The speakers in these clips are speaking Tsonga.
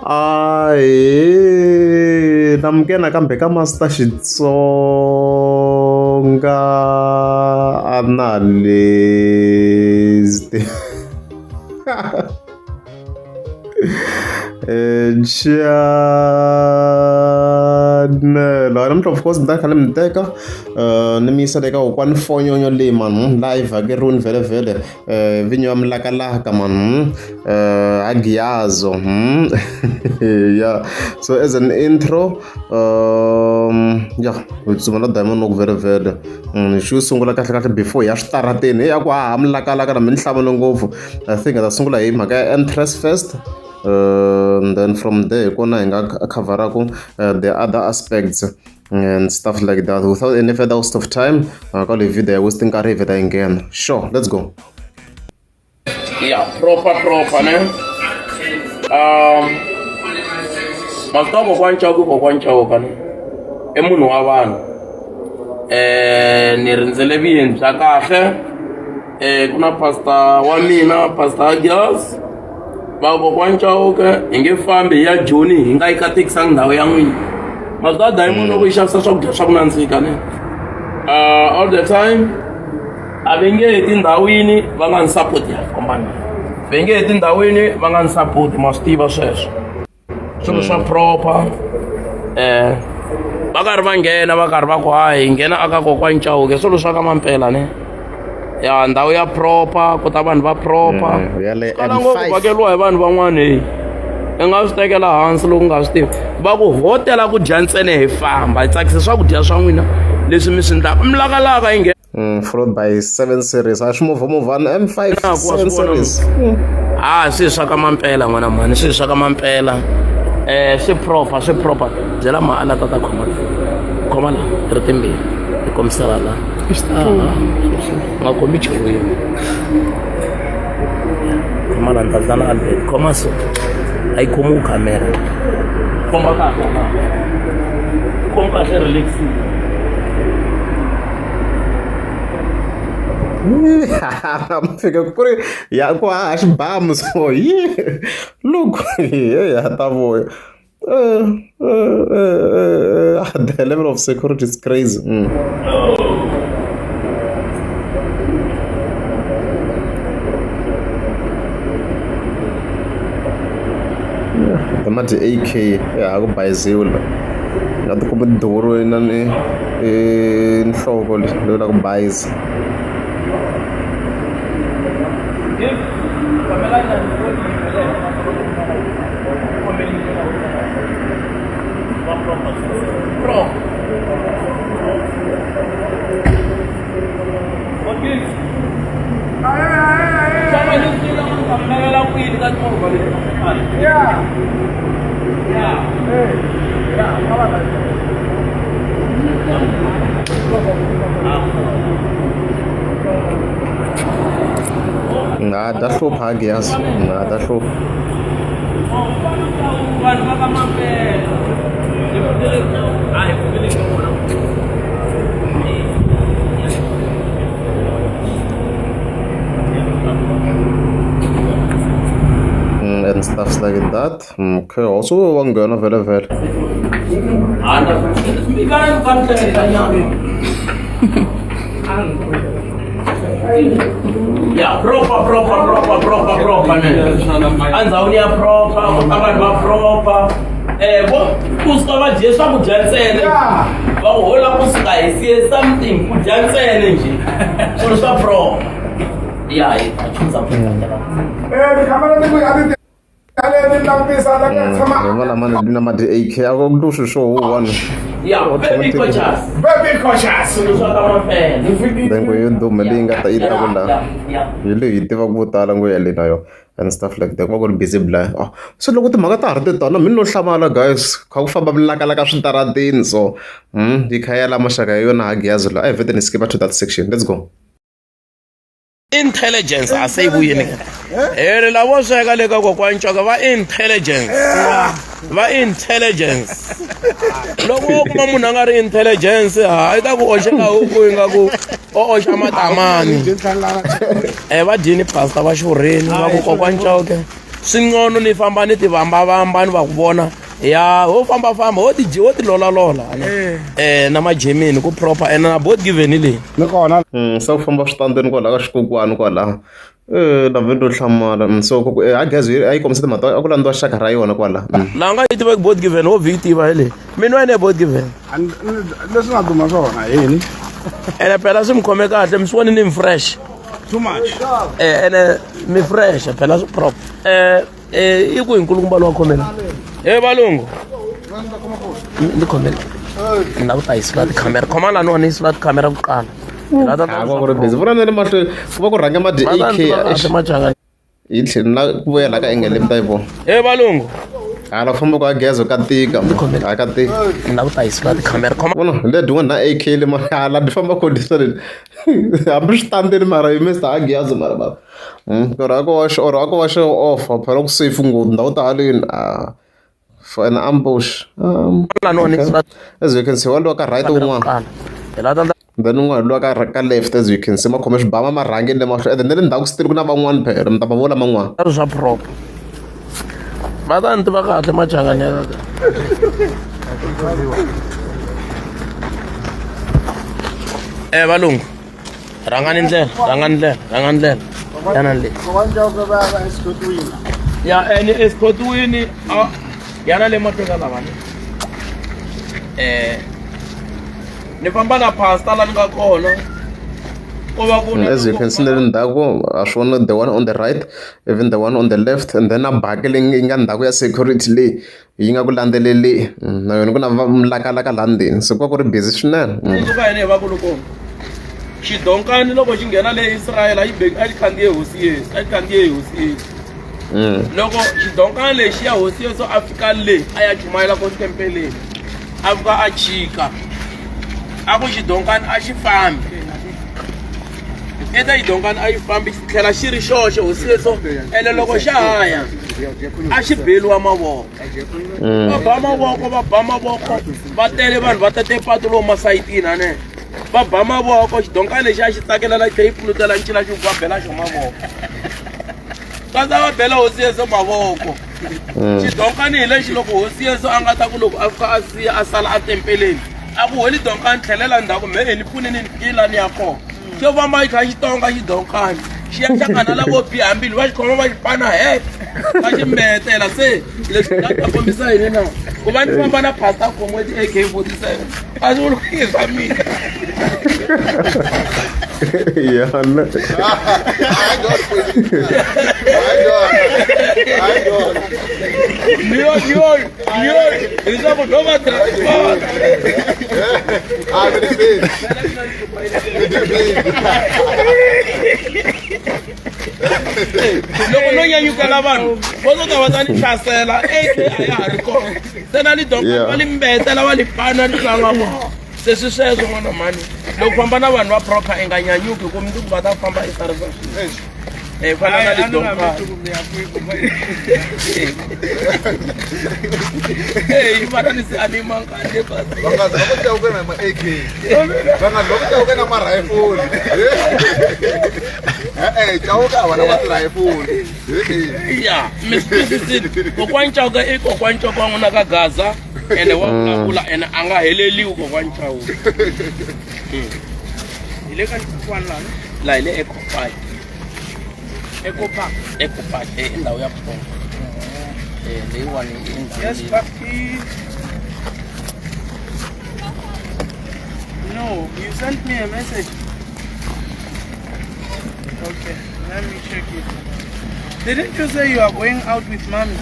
Ahee namukela nakambe ka Master Xitsonga Analyst channel namuntlha of course ni ta kha ni mi teka ni mi yisa le ka kokwani fonyonyo leyi mani laha yi vhakeriwini vhele vinyi va milakalaka mani a giyazo ya so as an intro ya hi tsutsuma na diamond loko vhele vhele xo sungula kahle kahle before hi ya switarateni hi ya ku haha milakalaka na mi ni hlamule ngopfu I think hi ta sungula hi mhaka ya interest first and then from there hi kona hi nga khavharaku the other aspects and stuff like that without any further waste of time ka leyi video ya waste nkarhi hi vheta yi nghena sure let's go. Yeah, proper proper ne. Maswi kokwani Chauke kokwani Chauke ne i munhu wa vanhu ni rindzele vuyeni bya kahle ku na pastor wa mina pastor Agias va kokwani Chauke hi nge fambi hi ya Joni hi nga yi katekisanga ndhawu ya n'wina ma swi tiva Diamond loko yi xavisa swakudya swa ku nandzika ne all the time a va nge he tindhawini va nga ni support ya kombani va nge he tindhawini va nga ni support ma swi tiva sweswo swilo swa proper va karhi va nghena va karhi va ku hayi hi nghena aka kokwani Chauke swilo swa ka mampela ne ya ndhawu ya proper ku ta vanhu va proper Ya le kala ngopfu M5. vhakeriwa hi vanhu van'wana heyi i nga swi tekela hansi loko u nga swi tivi va ku hotela ku dya ntsena hi famba hi tsakisa swakudya swa n'wina leswi mi swi endlaka milakalaka yi nghena Followed by 7 series a swi movha-movhana M5 ku wa 7 swi vona series ha swi swa ka mampela n'wana mhani swi swa ka mampela swi proper swi proper byela maala ta ta khoma khoma la ti ri timbirhi ti kombisela la nga khomi chuhwini khoma la ni ta vitana Albert khoma so a yi khomiwi khamera khoma kahle khoma kahle relaxile fika ku ri ya ku haha xibamu so yi look ya ta vuya the level of security is crazy. Yeah, ma ti-A_K ya ha ku bayiziwi la nga tikuma ti duvuriwe na ni nhloko leyi la ku bayiza. Nga ta hlupha Gias, nga ta hlupha. And stuff like that. Okay, also wa nghena vhele vhele. Yeah, proper, proper, proper, proper, proper, man. Andhawini ya proper, ku ta vanhu va proper. Vo kusuka va dye swakudya ntsena. Va ku hola kusuka hi siye something ku dya ntsena njhe. Swilo swa proper. Yeah, hi ta chuza ku Tikhamera ti ku a ti ti langutisa la ku tshama Hi vona mani na ma ti-A_K a ku lu swilo swo huhwana. Yeah, very gorgeous. Very gorgeous. Swilo swa ka mampela. Then ku yo duma leyi nga ta yi ta ku la. Yeah. Hi leyi hi tivaka vo tala ngo ya le na yona and stuff like that ku va ku ri busy blind. Oh, se loko timhaka ta ha ri ti tano mi no hlamala guys kha ku famba milakalaka switarateni so yi kha ya la maxaka ya yona ha Giyazi la a hi vhete ni skip to that section let's go. Intelligence a se yi vuyini here lavo sweka le ka kokwani Chauke va intelligence va intelligence loko wo kuma munhu a nga ri intelligence ha yi ta ku oxeka huku yi nga ku o oxa matamani va dyini pasta va xurhini va ku kokwani Chauke. Swi ngcono ni famba ni ti vambavamba ni va ku vona ya ho fambafamba ho ti ho ti lolalola na majemini ku proper ene na both given leyi ni kona. Se ku famba switandini kwalaha ka xikokwani kwalaha na ndo hlamala. So ku a gezi a yi kombisa timhaka a ku landziwa xaka ra yona kwala. Laha nga yi tiveki both given ho vhi yi tiva hi leyi mina wena both given leswi nga duma swona yini ene phela swi mi khome kahle mi swi voni ni mi fresh too much. Ene mi fresh phela swi proper. I ku hi nkulukumba lowa khomela he valungu ni khomela ni lava ku ta yi sula tikhamera khoma laniwa ni yi sula tikhamera ku qala. A va ku ri busy vona na le mahlweni ku va ku rhange ma di-AK Machanga yi tlhela na ku vuya la ka engele mi ta yi vona. He valungu hala ku famba ka gezo ka tika a ka tika. Ni lava ku ta yi sula tikhamera khoma vona le din'wana na AK le ma hala di famba kho di hambi switandini mara yi Mr Hagiyazo mara baba. Or a ko va or a ko va xo off phela ku safe ngopfu ndhawu ta haleni for an ambush. Okay. As you can see, wa ka right un'wana then un'wana luwa ka left, as you can see ma khome swibama marhangeni le mahlweni and then le ndzhaku still ku na van'wani phela mi ta va vona man'wana swa proper va ta ni tiva kahle machangani ya valungu rhangani ndlela rhangani ndlela rhangani ndlela yana le ya ene escotwini yana le mahlweni ka lavani ni famba na pastor la ni nga kona. As you can see le ndzhaku a swi vona the one on the right, even the one on the left, and then na baki leyi yi nga ndzhaku ya security leyi yi nga ku landzeleli na yona ku na mulakalaka laha ndzeni se ku va ku ri busy swinene. Tsundzuka yini hi vakulukumba xidonkani loko xi nghena le Israyele a xi a xi khandziye hosi Yesu a xi khandziye hosi Yesu. Loko xidonkani lexi ya hosi Yesu a fika le a ya chumayela ko tempeleni a fika a chika a ku xidonkani a xi fambi eka xidonkani a xi fambi xi tlhela xi ri xoxe hosi Yesu ene loko xa ha ya a xi beliwa mavoko va ba mavoko va ba mavoko va tele vanhu va tate patu lowu masayitini ane va ba mavoko xidonkani lexi a xi tsakelela xi tlhe yi pulutela ncila xi va bela xo mavoko va ta va bela hosi Yesu mavoko. Xidonkani hi lexi loko hosi Yesu a nga ta ku loko a fika a siya a sala a tempeleni a ku holi donkani tlhelela ndzhaku mhe ni pfunini ni fikile la ni ya kona xo famba xi kha xi tonga xidonkani xi ya hlangana lavo biha mbilu va xi khoma va xi pana he va xi mbetela se leswi nga ta kombisa yini na ku va ni famba na pastor khomiwe ti-AK-47 a swi vuli ku i swa mina. Yana. Niyo leswaku no va transport. Loko no nyanyukela vanhu vo to ta va ta ni hlasela AK a ya ha ri kona se na lidonka va li mbetela va li pana li tlanga mo se swi sweswo n'wana mhani loko famba na vanhu va proper i nga nyanyuki ku mundzuku va ta famba i sarisa swilo fana na lidonka yi fana ni se a ni mankande va nga za va ku chawuke na ma-AK va nga za va ku chawuke na marhayifuli e-e chawuke a va na matirhayifuli. Ya mi swi twisisile kokwani Chauke i kokwani Chauke wa n'wina ka Gaza ene wa vulavula ene a nga heleliwi kokwani Chauke. Hi le ka xikokwani laha laha hi le Eco Park. Eco Park. Eco Park i ndhawu ya kona leyiwani i ndhawu. Yes, Papi. No, you sent me a message. Okay, let me check it. Didn't you say you are going out with mommy?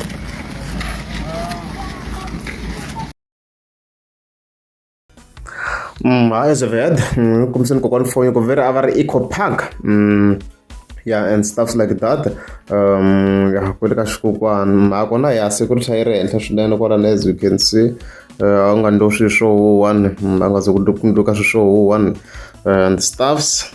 As I've heard, kombiseni kokwani foni ku veri a va ri Eco Park. Yeah, and stuff like that. Yeah, kwele ka xikokwani mhaka kona ya siku ri tlha yi ri henhla swinene kwalano as you can see. A nga ndliwa swilo swo one, a nga ze ku ndliwa swilo swo one and stuffs.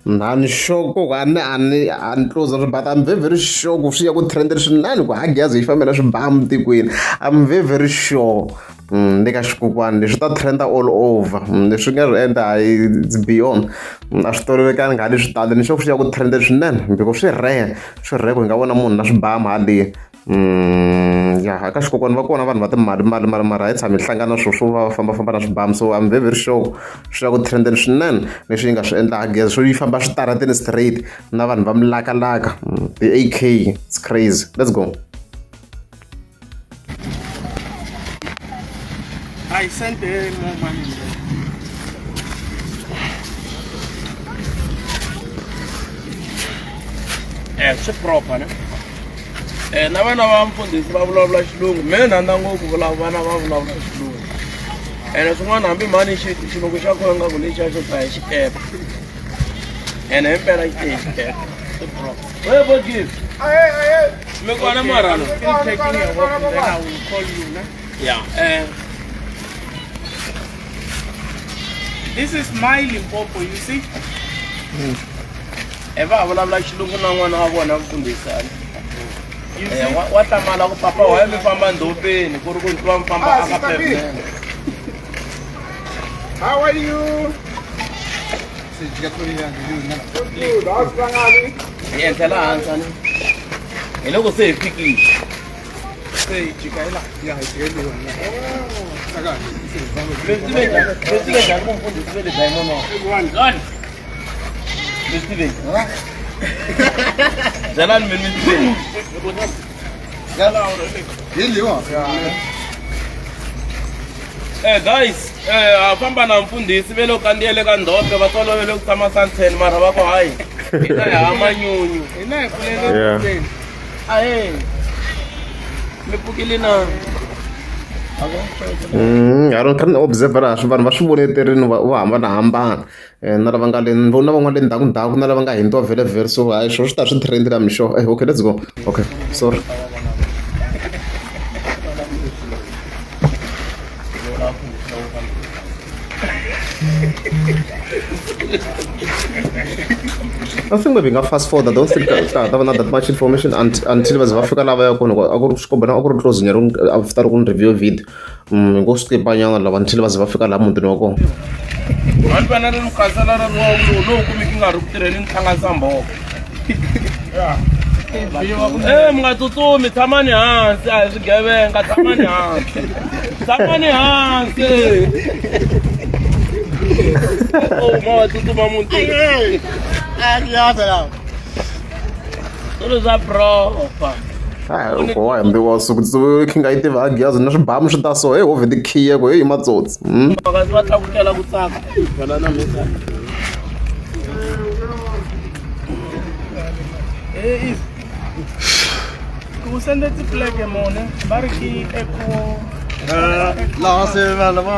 A ni sure ku a ni a ni a ni close but I'm very very sure ku swi ya ku trend swinene ku Hagiyazo yi fambela swibamu tikweni. I'm very very sure. Ni ka xikokwani leswi ta trend-a all over. Leswi nga swi endla hayi it's beyond. A swi tolovelekanga hali swi tala ni sure swi ya ku trend swinene because swi rare, swi rare ku hi nga vona munhu na swibamu haleni. Ya ka xikokwani va kona vanhu va timali mali mali mara a hi tshami hi hlangana na swona swo va va fambafamba na swibamu so I'm very very sure swi ya ku trend-eni swinene leswi yi nga swi endla Geza swo yi famba switarateni straight na vanhu va milakalaka ti-A_K it's crazy let's go. I sent her more money. Swi proper ne na vana va mfundhisi va vulavula xilungu me ni rhandza ngopfu vana va vulavula xilungu ene swin'wana hambi mhani xilungu xa kona nga ku lexiya xo dzaha xikepe ene himpela xi te hi xikepe swi proper we bogis mi kona mara no Still taking a walk, then I will call you. Ne? Ya. This is my Limpopo, you see? E va ha vulavula xilungu na n'wana wa vona mfundhisani. You see? Wa hlamala ku papa why mi famba ndhopeni ku ri ku tlula mi famba Ah, aka Sister B. pavement. How are you? Good. How's Bangali? Hi enhlela hansi ani hi loko se hi fikile. Say, Chikaela. Mi swi tive njhani mi swi tive njhani ku mfundhisi ve le Diamond? Mi swi tive njhani? Byelani mi swi tive. Guys, ha famba na mfundhisi ve le ku kandziyele ka ndhope va tolovele ku tshama Sandton mara va ku hayi hina hi ha manyunyu. Hina hi kulele Yeah. Ahe mi pfukile na? I don't kha ni observe laha swi vanhu va swi voneterini va vo hambanahambana na lava nga le ni vona van'wana le ndzhaku ndzhaku na lava nga hundziwa vhele vhele so hayi swona swi ta swi trend I'm sure. Okay, let's go. Okay, sorry. I think maybe nga fast forward. I don't think ta ta va na that much information until va ze va fika laha va ya kona a ku ri swi komba a ku ri close nyana after ku ni review video. Hi ngo skip-a nyana lava until va ze va fika laha mutini wa kona. A ni fanele ni khansela ra lowu lowu kumeki nga ri ku tirheni ni hlanganisa mboko. Mi nga tsutsumi, tshamani hansi, a hi swigevenga, tshamani hansi. Tshamani hansi. Oh, ma wa tsutsuma muti. Swilo swa proper. Hayi ku wa hembiwa suku khi nga yi tivi hagiyazi na swibamu swi ta so hey ho vhe tikhiya ku hey i matsotsi. Kasi va tlakukela ku tsaka. Byela na mina. Hey, is. Ku sende ti-pleke mone va ri ki eco Laha se vanhu va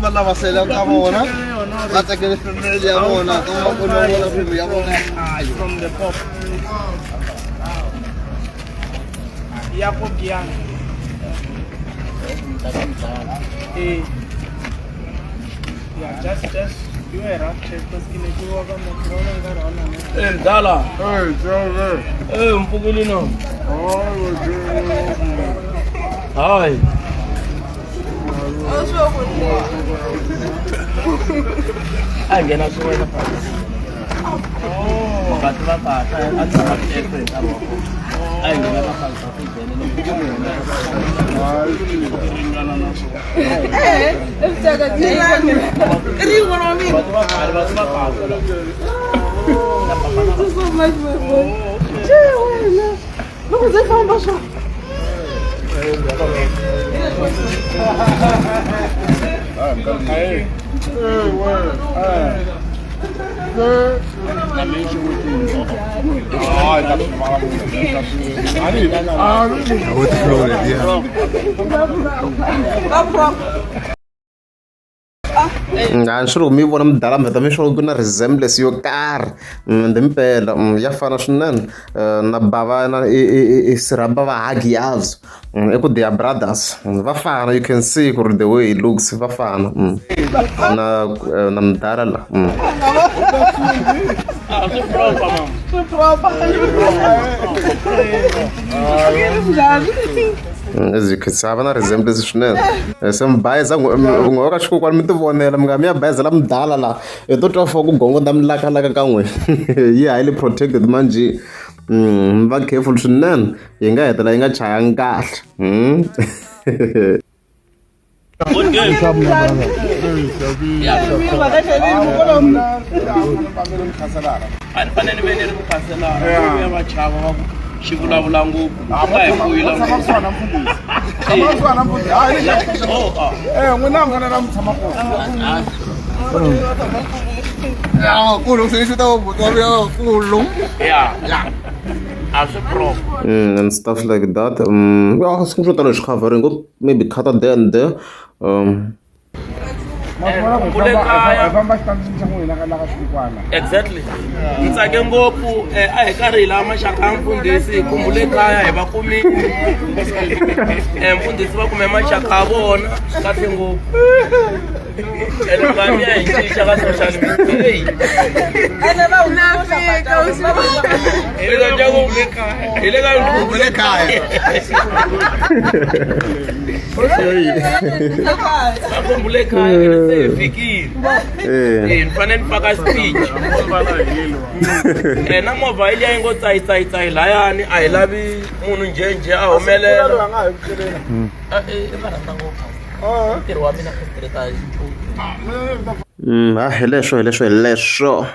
va lava sele ka vona va tsakele family ya vona ka va vona family ya vona. From the pop ya ko Giyani. Yeah, just do a rough check because ke ne ke wa ka motho wa nkarhi wa nana. Dala. Mpfukile no. Hayi. A hi nghena swin'we na Vakati va kahle a tshama epe hi nkarhi wa kona. A hi nghena ka Falsa ku nghenela Vati va kahle, vati va kahle. A ni sure ku mi vona mudala mheta mi sure ku na resemblance yo karhi ndi mpela ya fana swinene na bava na i sirhamba va Hagiyazo i ku they are brothers va fana you can see ku ri the way he looks va fana na na mudala la. A swi proper mama. ri proper. As you can see, va na resemblance swinene. Se mi bayiza n'we ka xikokwani mi ti vonela mi nga mi ya bayizela mudala la hi to twa fo ku gongonda milakalaka ka n'we yi highly protected manjhe. Va careful swinene yi nga hetelela yi nga chayangi kahle. A ni fanele ni ve ni ri mukhanselara ya va chava va ku xi vulavula ngopfu u nga hi vuyila. N'wina mi fanele mi tshama kona. Kulu se xi ta va kulu. Ya a swi proper. And stuff like that. Yeah, swo tala swi covering maybe cut there and there. Kule kaya. Famba xitandini xa n'wina ka laka xikwana. Exactly, ni tsake ngopfu. A hi karhi hi lava maxaka ya mfundhisi hi khumbule kaya hi va kumile. Mfundhisi va kume maxaka ya vona swi kahle ngopfu ene mi ya hi cinca ka social media. Hey. Hi le ka ndyangu, hi le ka le kaya. Va khumbule kaya ene se hi fikile. Ni fanele ni faka speech. Na movha yi liya yi ngo tsayi tsayi tsayi layani a hi lavi munhu njhenjhe a humelela. I va rhandza ngopfu ntirho wa mina ku tirhisa nchumu. Ah, hi leswo hi leswo hi leswo.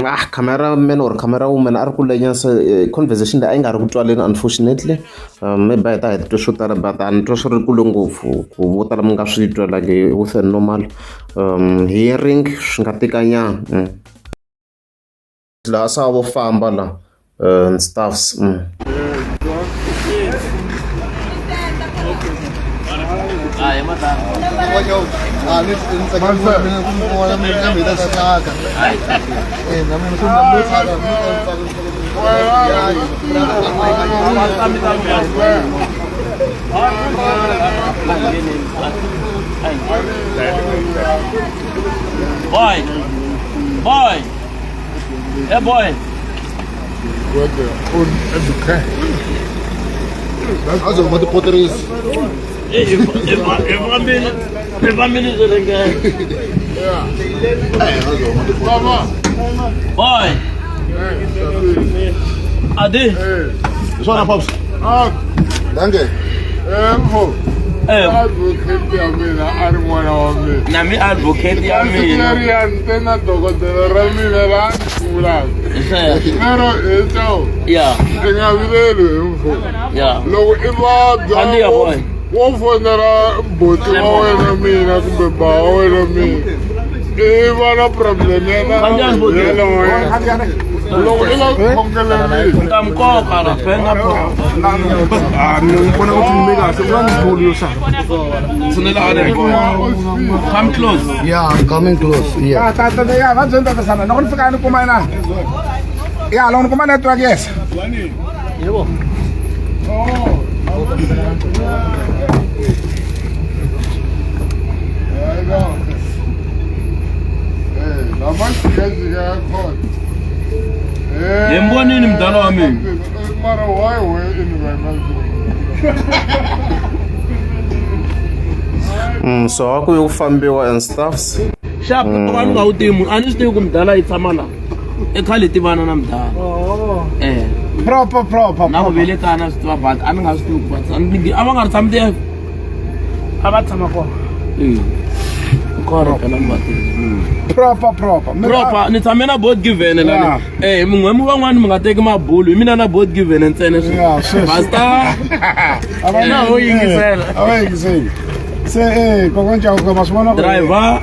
Ah, camera man or camera woman a ri kulenyana se conversation leyi a yi nga ri ku twaleni unfortunately. Maybe a hi ta hi twa swo tala but a ni twa swi ri kule ngopfu ku vo tala mi nga swi twa like with a normal hearing swi nga tikanyana. Laha se a vo famba la and stuffs. A ni tsakela mina ku mi vona mina mi ta tsaka. Na mina swi ndzi tsaka mi ta tsaka. Boy, boy, hey boy. A byo ma tipotirisi. Hi fambile swi ringena. Boy, adi. Hi swona pops. Danke. Advocate ya mina a ri n'wana wa mina. Na mi advocate ya mina. Leriya ntsena dokodela ra mina la ni vulaka. Lero hi xo i nga vileli hi mfo. Loko i vabya Khandziya, boy. Wo fonela buti wa wena mina kumbe ba wa wena mina i va na problem yena Khandziya, buti. Yena loko i la khongela mina. Ta nkoka la fena po. Ni vona ku mi kahle ku na ndlulu yo xava. Tshunela hale, boy. Come close. Yeah, I'm coming close. Yeah. Ta ta ya va byeni tatasana loko ni fika ni kuma ina ya loko ni kuma network yes. Yebo. Hi mi vonini mudala wa mina. Mara why we environmental? So a ku yo fambiwa and stuffs. Sharp va ni nga wu tivi munhu a ni swi tivi ku mudala yi tshama la. I khale hi tivana na mudala. Proper proper. Na ku velekana swi tiva but a ni nga swi tivi ku va a ni a va nga ri tshami ti A va tshama kona. Kona phela ni va tivi. Proper proper. Proper ni tshame na board given lani. Mun'we mi van'wani mi nga teki mabulu hi mina na board given ntsena swi. Yeah, sweswi. Basta. A va Na ho yingisela. A va yingiseli. Se kokwana Chauke ma swi vona ku Driver.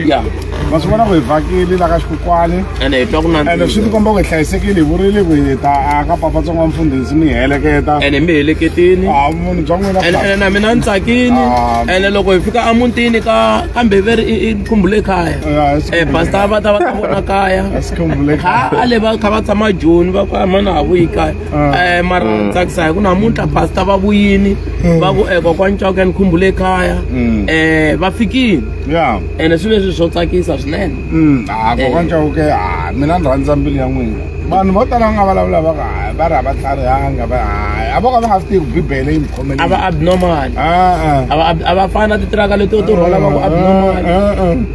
Ya. Ma swi vona ku hi vhakile la ka xikokwani. Ene hi twa ku Ene swi nandzika. tikomba ku hi hlayisekile hi vurile ku hi ta aka papatsongo wa mfundhisi mi hi heleketa. Ene mi heleketini. Ah, munhu bya n'wina Ene ene na mina ni tsakini. Ah. Ene loko hi fika emutini ka kambe ve ri i khumbule kaya. Pastor va ta va ta vona kaya. Sikhumbule Khale va kha va tshama Joni va ku mana ha vuyi kaya. Mara ni tsakisa hi ku namuntlha pastor va vuyini va ku kokwani Chauke ni khumbule kaya. Va fikile. Yeah. Ene swi ve swilo swo tsakisa swinene. Ah, kokwani Chauke ah Ah, mina ni rhandza mbilu ya n'wina vanhu vo tala va nga vulavula va ku hayi va ri a va tlharihanga va hayi a vo ka va nga swi tivi ku bibele yi mi khomele a va abnormal Ah, a va a va fani na titiraka leto to rhwala va ku abnormal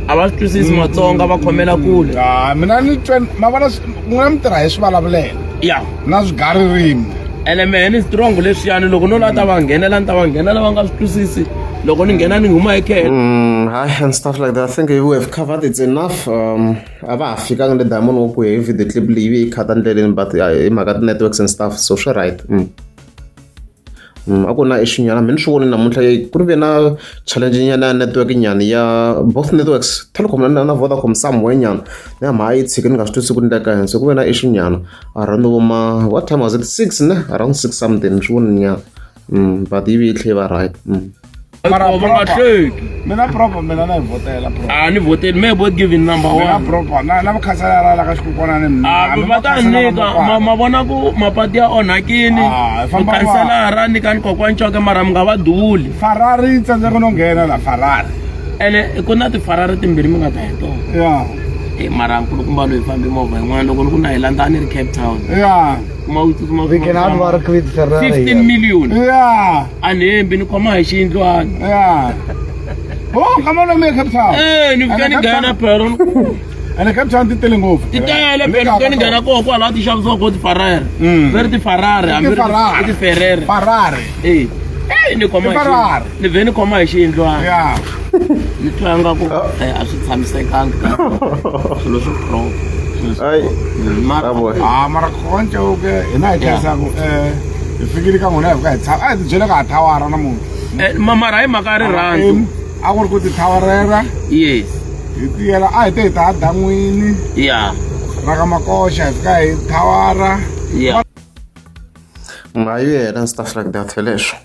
a va swi twisisi matsonga va khomela kule Ah, mina ni twe ma vona n'wina mi tirha hi swivulavulelo ya na swigaririmi ene mehe ni strong leswiyani loko no la ta va nghenela ni ta va nghenela va nga swi twisisi loko ni nghena ni huma ekhele Hi and stuff like that. I think we have covered it's enough. A va ha fikanga le Diamond Walk hi video clip leyi yi khata ndleleni but hi mhaka ti-networks and stuff so swi right. A ku na issue nyana mina ni swi voni namuntlha ku ri ve na challenge nyana ya network nyana ya both networks Telkom na Vodacom somewhere nyana ni hamba yi tshike ni nga swi twisi ku ndleka yini so ku ve na issue nyana around vo ma what time was it 6 ne around 6 something ni swi voni nyana but yi vi yi tlhe yi va right. Mara va nga hleki mina proper mina na yi vhotela proper a ni vhoteli me bot giving number mina 1 proper na na vakhanselara la ka xikokwana ni mina a va ta nyika ma vona ku mapati ya onhakini Ah, famba va- mukhanselara nyika ni kokwani Chauke mara mi nga va duli Ferrari yi tsandzeka no nghena la Ferrari ene ku na tifarari timbirhi mi nga ta hi tona ya Eh, mara nkulukumba loyi fambi movha yin'wana loko ni ku na hi landza a ni ri Cape Town ya kuma u tsutsuma We cannot work with Ferrari. 15 million ya a ni hembi ni khoma hi xiyindlwana ya oh kama no me Cape Town Eh, ni fika ni nghena phela ene Cape Town ti tele ngopfu ti tele phela fika ni nghena koho kwalaho ti xavisiwa koho tifarere Mm. ve ri tifarari hambi ri Ti-Ferrari. i tiferere Ferrari Eh, eh, ni khoma hi Ti-Ferrari. ni vhe ni khoma hi xiyindlwana ya ni twa nga ku eh, a swi tshamisekanga ka swilo swi pro Ai mara boy. ah mara kokwani Chauke hina hi khensaku hi fikile ka n'wina hi fika hi tshama a hi tibyele ka ha thawara namuntlha Eh, mara hi mhaka ya rirhandzu a ku ri ku tithawarela yes hi tiyela a hi te hi ta dan'wini ya ra ka makoxa hi fika hi thawara ya Hayi yena and stuff like that hi leswo.